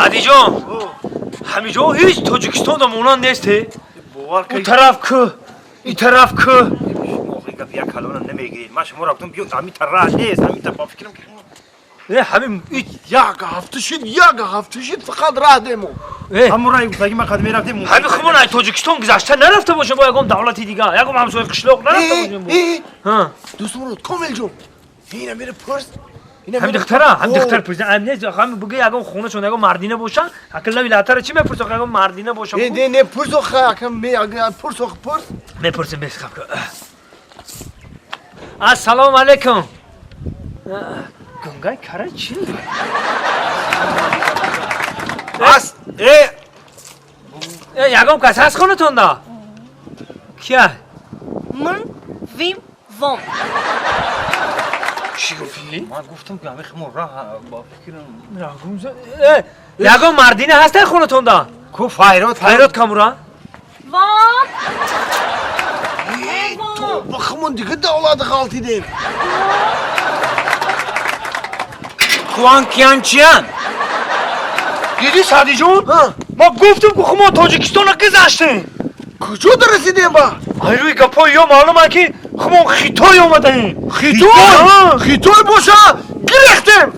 Садиҷон, ҳамиҷо ҳеҷ Тоҷикистонда монанд нест. Бовар У тараф кӯ, и тараф кӯ. Гап як калона намегиред. Ман шуморо гуфтам, биё, ҳамин тараф нест, ҳамин тараф ба фикрам ки Э, ҳамин Як ҳафта шид, як ҳафта шид, фақат раҳ демо. Э, ҳамон раи гуфтагӣ ман қад мерафтем. Ҳамин хумон ай Тоҷикистон гузашта нарафта бошем, бо ягон давлати дига, ягон ҳамсояи қишлоқ нарафта бошем. Ҳа. Дӯстмурод, Комилҷон, ина мера пурс. Ҳамин духтара, ҳамин духтар пурсидан, ам нест, ҳамин буга ягон хонашон ягон мардина бошан, акл лави латара чӣ мепурсо, ягон мардина бошан. Не, не, не, пурс охе, акам ме, пурс охе, пурс. Мепурсем, бес хаб. Ассалому алайкум. Гунгай кара чӣ? Ас э. Э, ягон кас ҳаст хонатонда? Кия? Мн, вим, вом. Чӣ гуфтӣ? Ман гуфтам ки ҳамин хумон раҳ ба фикрам. Э, ягон мардина ҳаст хонатонда? Ку файрод. Файрод камура? Вом. Ба хумон дига давлат ғалтидем. Куан кианчиан. Диди, Садиҷон? Ма гуфтам, ки хумо Тоҷикистона гузаштем. Куҷо расидем ба? Ай рӯи гапҳои ё маълум ки хумо Хитой омадаем. Хитой? Хитой боша, гирехтем.